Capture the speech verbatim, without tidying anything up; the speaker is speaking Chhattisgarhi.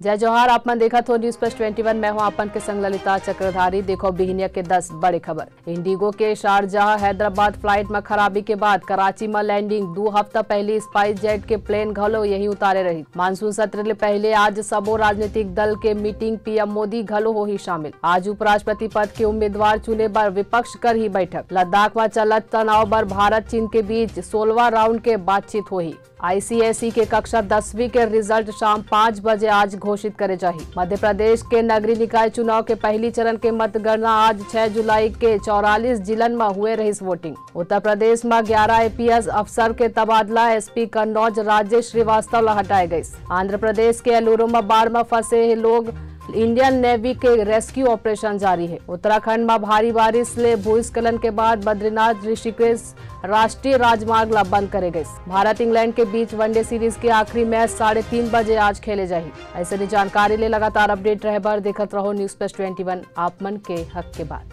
जय जोहार, आप मन देखत हो News Plus twenty one, मैं हूं आपन के संग ललिता चक्रधारी। देखो बिहिनिया के दस बड़े खबर। इंडिगो के शारजाह हैदराबाद फ्लाइट म खराबी के बाद कराची म लैंडिंग, दू हफ्ता पहली स्पाइस जेट के प्लेन घलो यही उतारे रही। मानसून सत्र ले पहले आज सबो राजनीतिक दल के मीटिंग, पीएम मोदी घलो होही शामिल। आज उपराष्ट्रपति पद के उम्मीदवार चुने बर विपक्ष करही बैठक। लद्दाख म चलत तनाव बर भारत चीन के बीच सोलवा राउंड के बातचीत होही। आईसीएसई के कक्षा दसवीं के रिजल्ट शाम पाँच बजे आज घोषित करे जाही। मध्य प्रदेश के नगरीय निकाय चुनाव के पहली चरण के मतगणना आज छह जुलाई के चौवालीस जिलन म हुए रहिस वोटिंग। उत्तर प्रदेश म ग्यारह आईपीएस अफसर के तबादला, एसपी कन्नौज राजेश श्रीवास्तव ला हटाए गइस। आंध्र प्रदेश के एलूरू म बाढ़ म फंसे हे लोग, इंडियन नेवी के रेस्क्यू ऑपरेशन जारी हे। उत्तराखंड म भारी बारिश ले भूस्खलन के बाद बद्रीनाथ ऋषिकेश राष्ट्रीय राजमार्ग ला बंद करे गइस। भारत इंग्लैंड के बीच वनडे सीरीज के आखिरी मैच साढ़े तीन बजे आज खेले जाही। ऐसे जानकारी ले लगातार अपडेट रहे बर देखत रहो News Plus twenty one, आप मन के हक के बात।